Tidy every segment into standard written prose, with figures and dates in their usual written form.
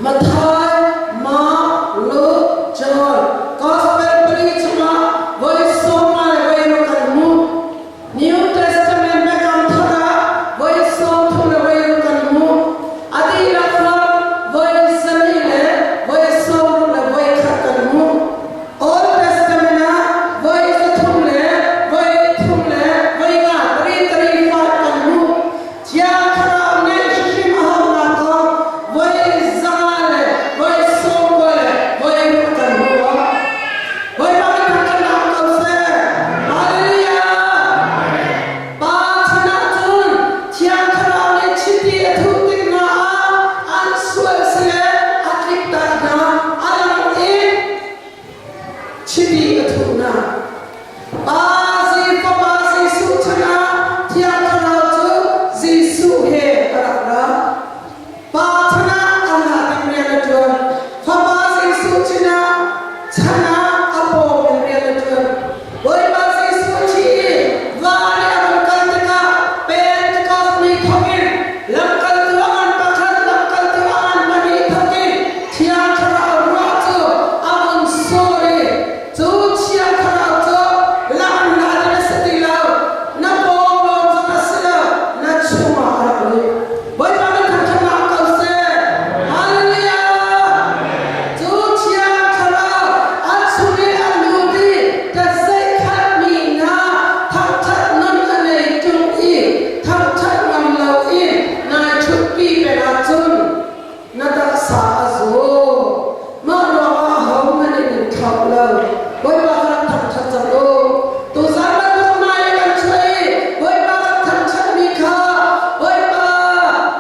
Matthai, Mark, Luke, John, Gospel pali chungah voi sawmnga le voi ruk kan hmuh. New Testament Biakam Thar ah voi 30 le voi ruk kan hmuh. A dihlak fonh voi 200 le voi 60 le voi khat kan hmuh. Old Testament ah voi 300 le voi thum le voi nga 335 kan hmuh. Thiang Thlarau ngeih hrimhrim a haunak kong voi 500 le voi 90 le voi ruk kan hmuh. Bawipa kan thangṭhatnak ko seh. Hallelujah! Pa chan ahcun Thiang Thlarau nih chiti a thuh tik hna ah an sual sile a tliktak hna, a lang in chiti a thuh hna. Pa zi Fapa Jesuh chan ah Thiang Thlarau cu Jesuh he a rak ra. Pa chan ah Allah ding rian a ṭuan. Fapa Jesuh chin ah chan ah a pawng in rian a ṭuan. Bawipa Jesuh a thi i van i a rung kal tikah Pentecost ni thawk in lamkaltu a ngan pakhat, lamkaltu a ngan pahnih thawk in Thiang Thlarau ruah cu a vun sur i cu Thiang Thlarau cu langhnak in a si ti lo, na pawng lawng zong a si lo, na chungah a rak lut. Bawipa kan thangṭhatnak ko seh. Hallelujah! Cu Thiang Thlarau a chung i a lut i tazeikhatmi hna thangṭhat nun a nei ṭung i thangṭhat ngam lo in nai ṭhutpi peng ahcun na taksa a zaw. Mah ruangah ahohmanh in in thlauh lo. Bawipa kha rak thangṭhat cang u. Tuzan bantuk hmai i kan chuah i Bawipa kan thangṭhatmi kha Bawipa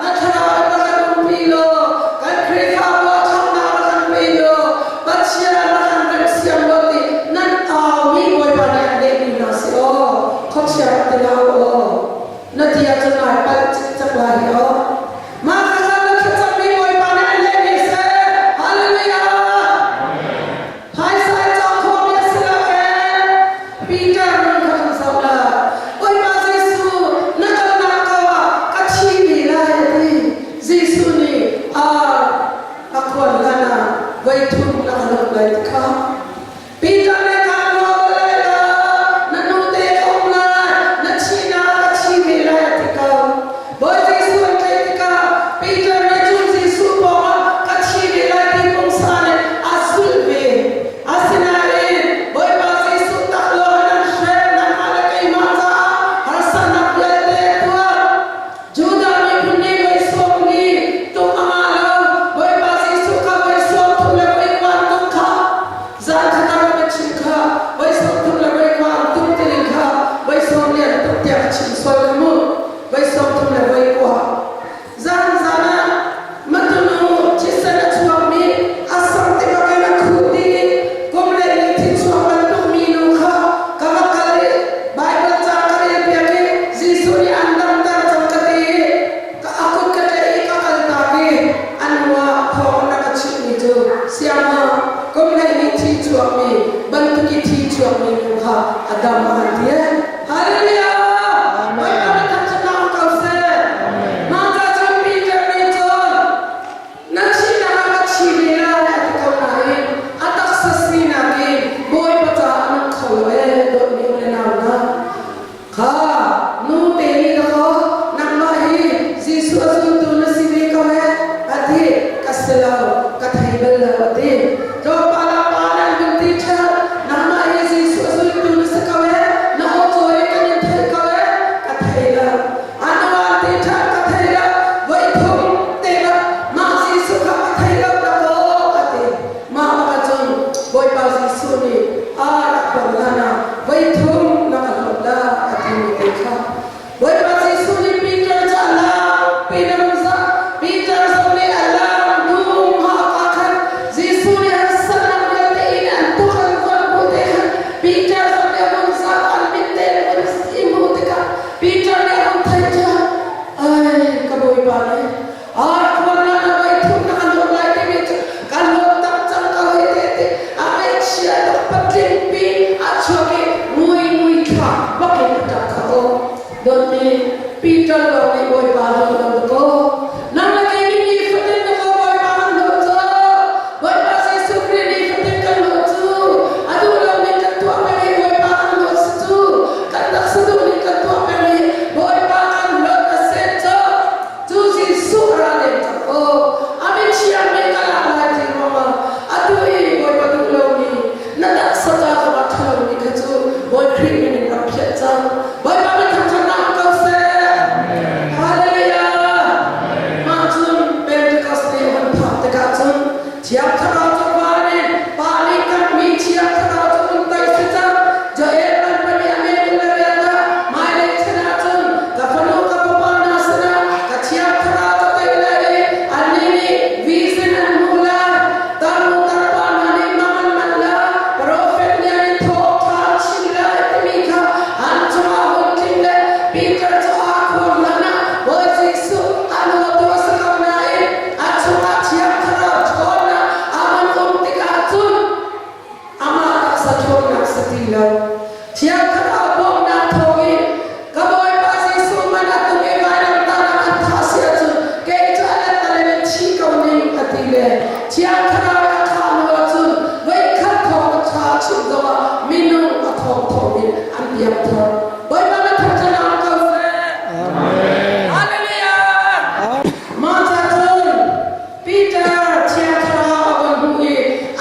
na thlarau in rak kan umpi law kan Khrihfabu ah ṭhatnak rak kan pe law Pathian rak kan remhsiam law ti nan aumi Bawipa nih an lehmi hna si aw khuachia rak ti hlah u aw na ti ahcun nai palh cikcek lai hi aw Mah kha na thlacammi Bawipa nih an lehmi seh. Hallelujah! Phaisa in cawk khawhmi a si lo ee. Peter nun kha kan zoh lai. Bawipa Jesuh, na kalnak ko ah ka thi ve lai a ti. Jesuh nih ar a khuan hlan ah voi thum na ka lawmh lai ti kha. Peter nih kaan nawl lai lo, na nute ka um lai, na thihnak ka thi ve lai a ti ko. Bawi Jesuh an tlaih tikah Peter nih cun Jesuh pawngah ka thi ve lai ti pumsa nih a zulh ve. Asinain Bawipa Jesuh taklawng in an hrem, nangmah le keimah caah harsatnak vialte a tuar. Judah miphun nih voi 40 tuk a ngah lo. Bawipa Jesuh kha voi 30 le voi kua tuk kha zan khat ah ka chim kha voi 30 le voi kua tuk tiling kha voi 40 tuk tiah ka chim sual ka mu. Voi 30 le voi kua. Zan zan ah matunu thisen a chuakmi a sam te bakin a khuh dih i kum le ni thi chuak bantuk minu kha ka va kal i Baibal ca ka relpiak i Jesuh nih an damter cang ka ti i ka a kut ka tlaih i ka kaltak i a hnu ah thawng na ka chimhmi cu siangma kum 12 thi chuakmi bantuk i thi chuakmi nu kha a dam a kan ti ee. Hallelujah! Bawipa nih thangṭhatnak ko seh. Mah ca cun Peter nih cun Na thihnak ah ka thi ve lai a ti ko nain a taksa sinak in Bawipa caah a nung kho lo ee dawtmi u le nau hna. Kha nu te nih dakaw nangmah hi Jesuh a zultu na si ve ko he a ti ka si lo ka thei bal lo a ti. Tlawmpal ah pa nan vun ti ṭheo nangmah hi Jesuh a zultu na si ko he na aw cawi kan in theih ko he ka thei lo. Anuan ti ṭha ka thei lo, voi thum te bak mah Jesuh kha ka thei lo dakaw a ti. Mah bak ahcun Bawipa Jesuh nih ar a khuan hlan ah voi thum na ka hlawt la a timi te kha. Bawipa Jesuh nih Peter cu a lang pi na rung zah. Peter zong nih a lang dum ha ka khan Jesuh nih Thiang Thlarau a khah hnu ahcun voikhat thawng a ṭha chim zongah minung a thawngthawng in an piangthar. Bawipa na thangṭhatnak ko seh. Amen. Hallelujah. Mah ca cun Peter Thiang Thlarau a von hmuh i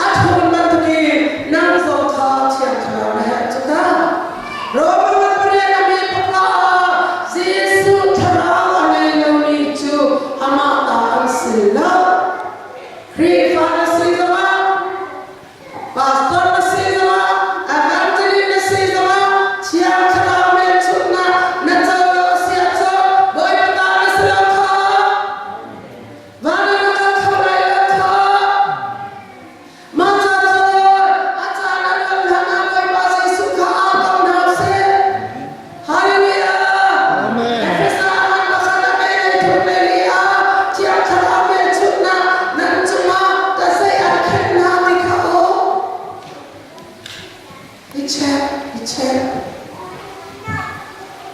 a ṭhawn bantukin nang zong kha Thiang Thlarau na herh cu ta. Roma pariat a mi pakhat ah Jesuh Thlarau a ngei lomi cu amah ta an si lo. Khrihfa na si zongah, pastor na si zongah, evangelist na si zongah, Thiang Thlarau hmelchunhnak na co lo a si ahcun Bawipa ta na si lo kha. Van ah na kal kho lai lo kha. Mah ca cun a caan a luan hlan ah Bawipa Jesuh kha aa ko hna usih. Hallelujah! Amen. Efesa an pakhat a mei lei thum le li ah Thiang Thlarau hmelchunhnak nan cungah tazeih an khenh hna ti kha aw. I check, i check.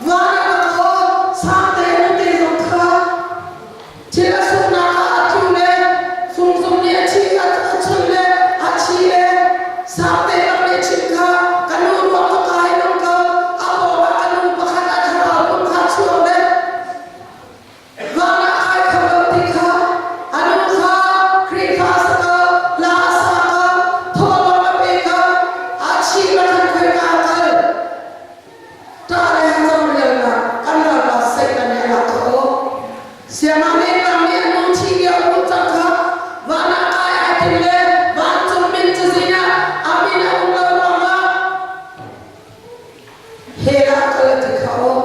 Van ah ka kawl, sangte nute zong kha Thil a sunghnak ah a tlu le fungzung nih a thi a chun le a thi le sangte bak nih chim kha ka nu ruang ka kai nung ko a pawng ah ka nu pakhat a thlarau pum kha chuak le van ah kai kho lo ti kha a nu kha Khrihfa sa ko la sa ko thawhlawm a pe ko a chi bakhan khoi ka kal Ṭah le hacang-rialnak kan ralpa Satan nih a lak khawh. Siangah lenglang nih a nu thi lio a hmuh cang kha van ah kai ai tim le vancung min cazin ah a min a um lo ruangah hell ah kal a ti kha aw.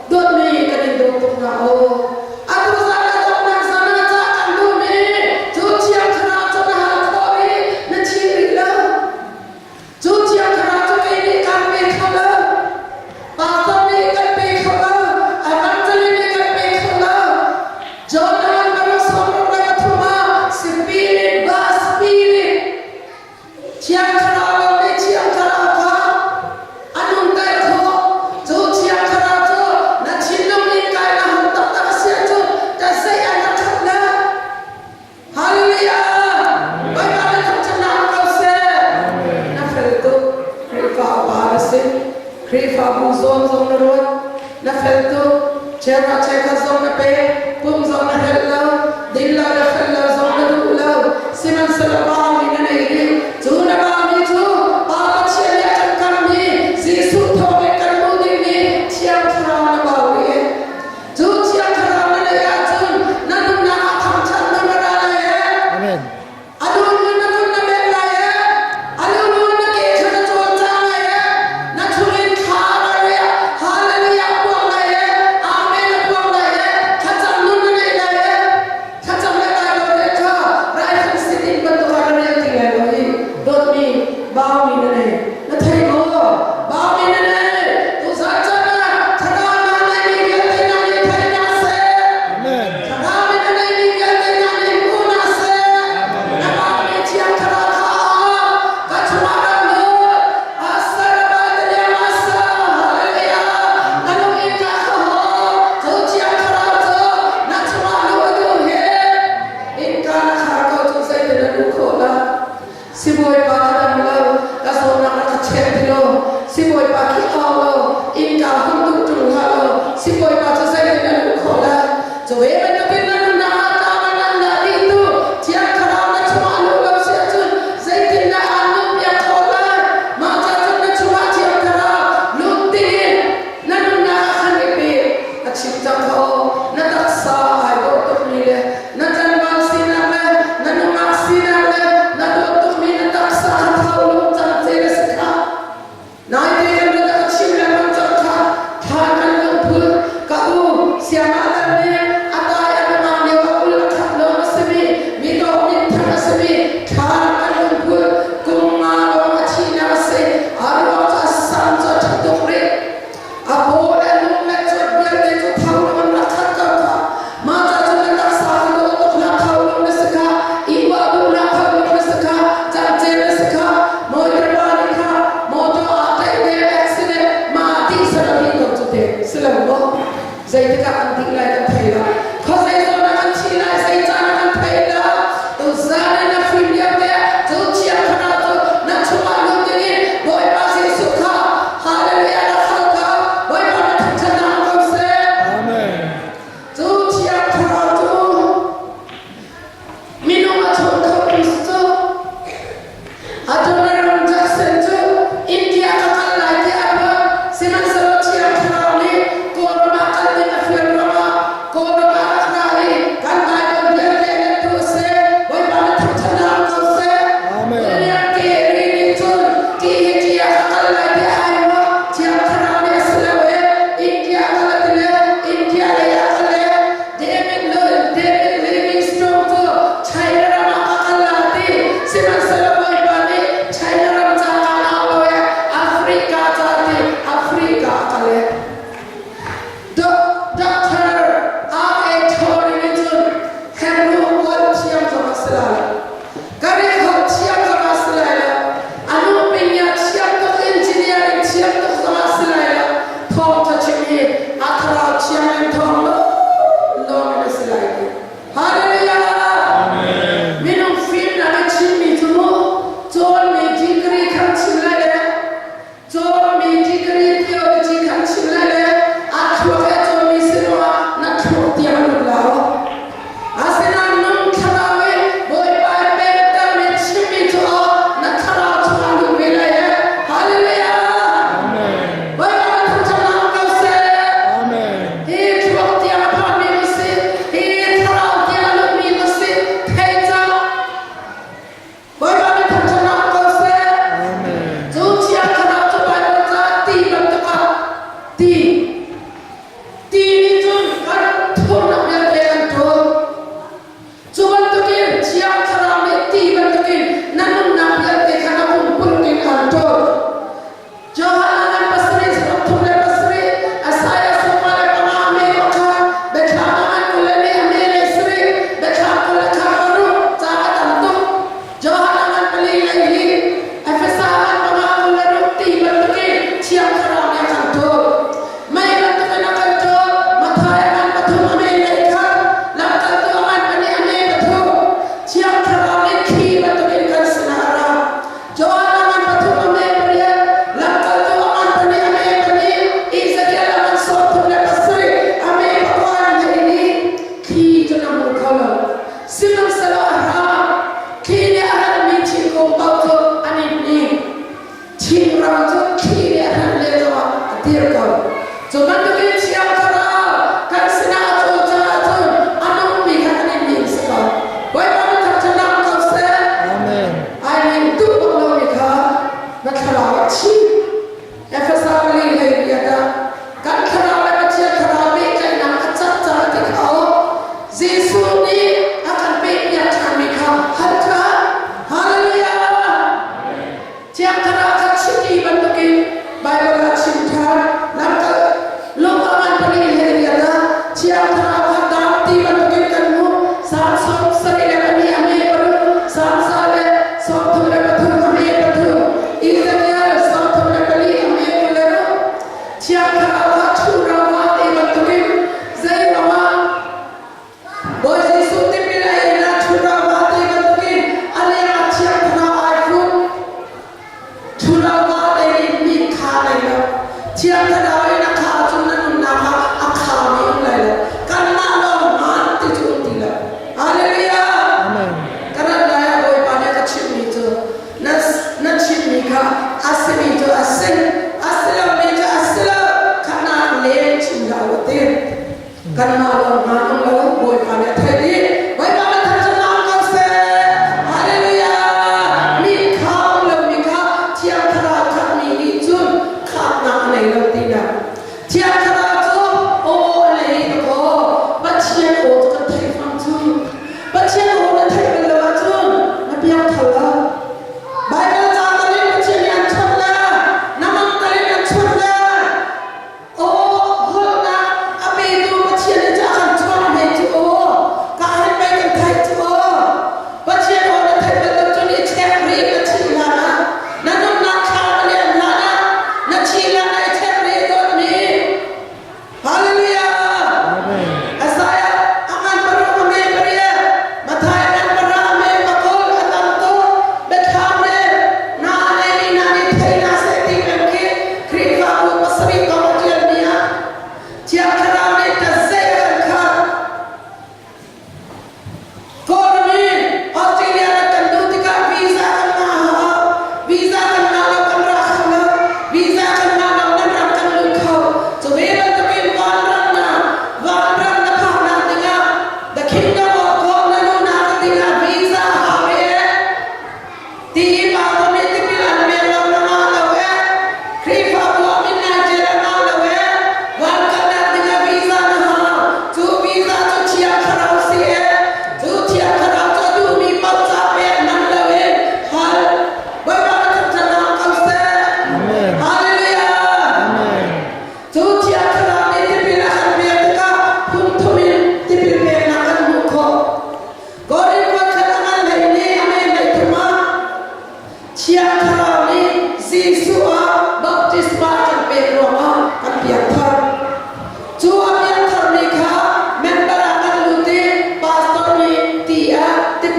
Dawtmi kan in dawt tuk hna aw. Atu zan a donghnak zan ah cah kan duhmi cu Thiang Thlarau cu na hal khawh i na thi rih lo. Cu Thiang Thlarau cu kei nih kan pe kho lo. Pastor nih kan pe kho lo. Evangelist nih kan pe kho lo. Jordan ram 63 ah Spirit ba Spirit Thiang Thlarau lo nih Thiang Thlarau kha a nunter khawh. Cu Thiang Thlarau cu na thinlung in kai na hong taktak a si ahcun ka zei an rak khat le Hallelujah! Bawipa na thangṭhatnak ko seh. Na fel tuk. Khrihfa upa na si. Khrihfabu zawn zong na ruat. Na fel tuk. Cheuhra cheukhat zong na pe. Pum zong na hrelh lo. Din lo le fel lo zong na duh lo. Sihmanhsehlaw baumi na nei rih. Cu na baumi cu Pa Pathian nih a kan kammi Jesuh thawngin kan hmuh dingmi Thiang Thlarau na bau rih. Cu Thiang Thlarau na neih ahcun na nunnak ah thangṭhat nun a ra lai ee. Amen. A lunglun na kun na menh lai ee. A lunglun na ke kha na cawlcang lai ee. Na chungin thla a riah hallelujah puak lai ee. Amen a puak lai ee. Thlacam nun na neih lai ee. Thlacam le lai lo le kha raifanh sin in bantuk ah na rel ti lai lo hi dawtmi baumi na nei. Na thei maw? Baumi na nei. Tuzan chan ah thlarau na neimi vialte hna nih thei hna seh. Amen. Thlarau na neimi vialte hna nih hmu hna seh. Na baumi thiang thlarau kha ka chungah rak lut. Asarabadaliamasa. Hallelujah. Na lung in ka kha ho. Cu thiang thlarau cu na chungah luh a duh hi. Innka na khar ko cu zeitin na luh khawh la? Sibawipa ka dam lo, ka zawtnak na ka check ti lo. Sibawipa khi au lo, innka hun duh ṭung hlah lo. Sibawipa cu zeitin na luh khawh lai? Cu ve bantukin na nunnak ah tlang an an lah dih tu Thiang Thlarau na chungah luh lo si ahcun zeitindah aan nunpiak khawh lai? Mah ca cun na chungah Thiang Thlarau lut dingin na nunnak ah khan i pe. A chim cang kha aw, na taksa ai dawh tukmi le na tlangval sinak le na nungak sinak le na dawt tukmi na taksa kha tho lung cang ce na si kha. Naite kan rat a chim lengmang cang kha.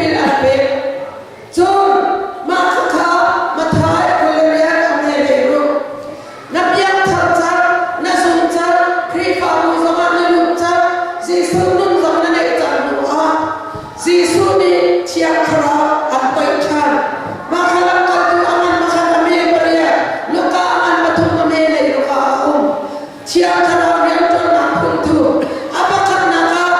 tipil an pek. Cun mah khakha Matthai 22 a hme ve ruk. Na piangthar cang, na zum cang, Khrihfabu zongah na lut cang, Jesuh nun zong na neih cang hnu ah Jesuh nih Thiang Thlarau an toih ṭhan. Mah kha lamkaltu a ngan pakhat a me pariat, Luka a ngan pathum a me lei Luka a um. Thiang Thlarau rianṭuannak phuntu a pakhatnak ah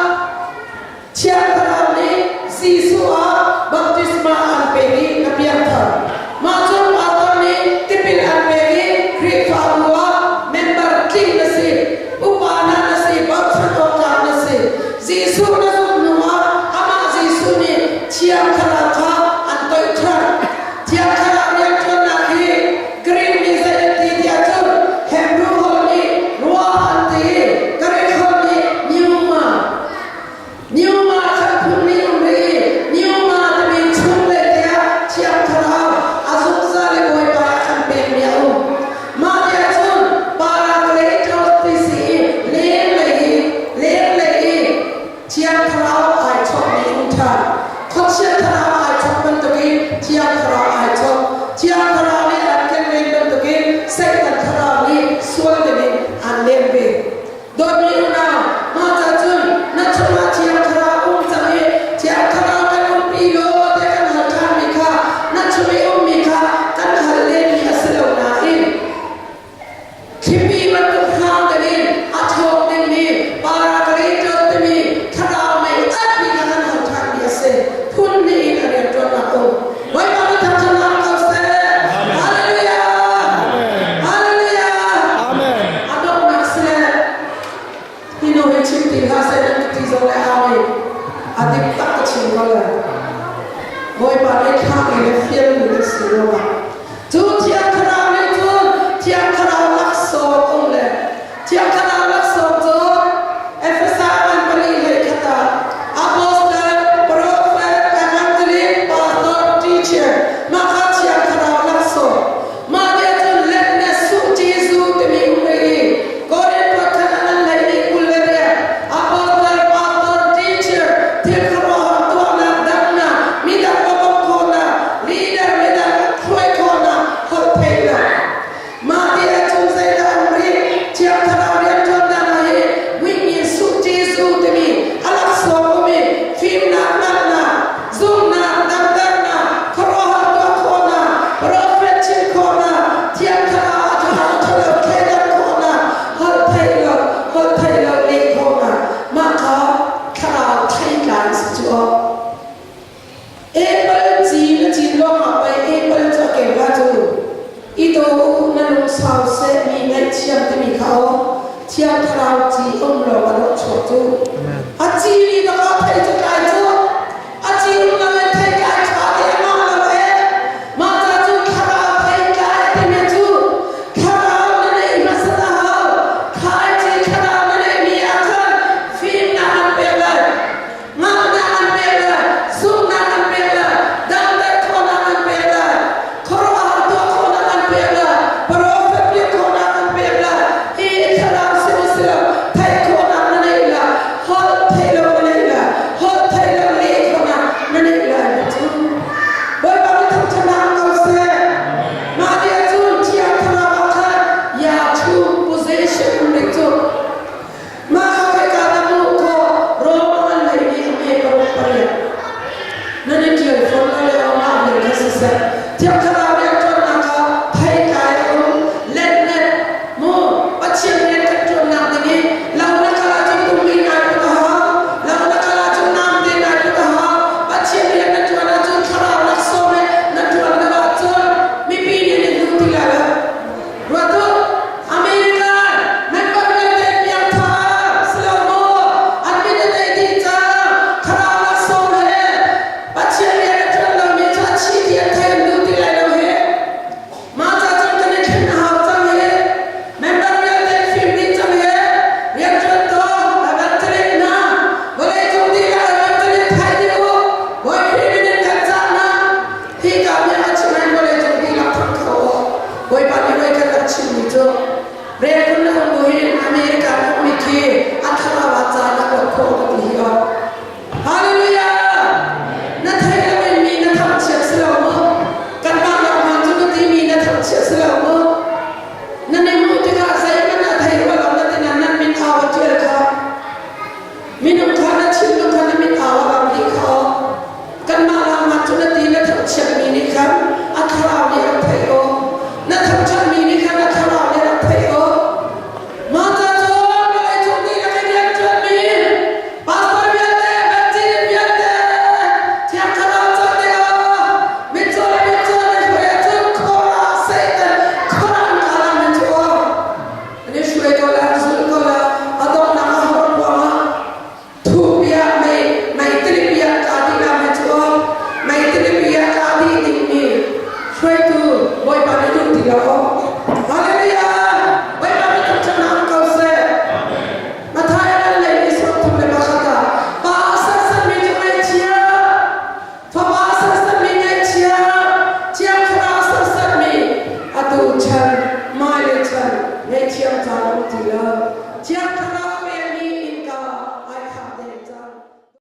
Thiang Thlarau nih Jesuh ah baptisma an pek i a piangthar. Mah cu pastor nih tipil an pek i Khrihfabu ah member tling na si, upa hna na si, bochan awk tlak na si. Jesuh na zumh hnu ah amah Jesuh nih Thiang Thlarau kha an toih ṭhan. Thiang Thlarau rianṭuannak hi Greek nih zei an ti tiah cun Hebrew holh nih ruah an ti i Greek holh nih pneuma. Pneuma khan phun nih um rih i pneuma timi chung le tiah Thiang Thlarau a zungzal i Bawipa a kan pekmi a um. Mah tiah cun Parakletos ti si i lenglei i lenglei i Thiang Thlarau ai chawkmi um ṭhan. Khuachia thlarau ai chawk bantukin Thiang Thlarau ai chawk. Thiang Thlarau nih an ken len bantukin Satan thlarau nih sual dingin an lem ve. Dawtmi unau, mah ca cun na chungah Thiang Thlarau um cang i Thiang Thlarau kan umpi law tiah kan hal ṭhanmi kha na chung i ummi kha kan hal lenmi a si lo nain Thlipi bantuk hlang dingin a ṭhawng dingmi Parakletos timi thlarau mei alhmi kha kan hal ṭhanmi a si. Phun hnih in a rianṭuannak um. Bawipa nih thangṭhatnak ko seh. Hallelujah! Hallelujah! Amen. A donghnak si le hi nu hi chim ti hlah seh nan ka ti zong le amen. A dik tak ka chim ko le. Bawipa nih thlah mi le fialmi kan si ruangah Cu Thiang Thlarau nih cun Thiang Thlarau laksawng um le Thiang Thlarau laksawng cu Efesa ngan pali hlei khat ah Apostle, Prophet, Evangelist, Pastor, Teacher mah kha Thiang Thlarau laksawng. Mah nih cun letne suh Jesuh timi um rih i Korin khat a ngan hlei ni 28 Apostle, Pastor, Teacher thil khuaruahhar tuahnak damnak midang va bawmh khawhnak leader midang hruai khawhnak holh theihnak mah ti ahcun zeidah um rih Thiang Thlarau rianṭuannak ah hi Wingin Suh Jesuh timi a laksawng um i fimnak hngalhnak zumhnak damternak khuaruahhar tuah khawhnak prophet chim khawhnak Thiang Thlarau a ṭha a ṭhalo thleidan khawhnak holh theih lo holh theih lo leh khawhnak mah kha thlarau theitlai si cu aw Apple ci na cin ruangah pei apple cu a keu la cu. I daw u na lungsau seh mi ngaihthiam timi kha aw Thiang Thlarau ci um lawng a dawh chuak cu. A ci mi bak ah thei cu tlai cu. A ci um lo in thei tlai ṭha te a ngah lo e. Mah ca cu thlarau thei tlai timi cu thlarau na neih hmasat a hau. Thlaici thlarau na neihmi ah khan fimnak an pek lai. Ngamnak an pek lai, zumhnak an pek lai, damter khawhnak an pek lai, khuaruahhar tuah khawhnak an pek lai, profet biak khawhnak an pek lai. Hi thlarau si maw si lo, theih khawhnak na neih lai, holh theih lo na neih lai, holh theih lo leh khawhnak na neih lai cu. Bawipa nih thangṭhatnak ko seh. Mah ni ahcun Thiang Thlarau ah khan Yahoo possession um ding cu Mah kha khoika dah hmuh khawh? Rom ah an leimi a hme paruk pariat. Nan i ṭial fawn lo le amah nih kha siseh, Thiang Thlarau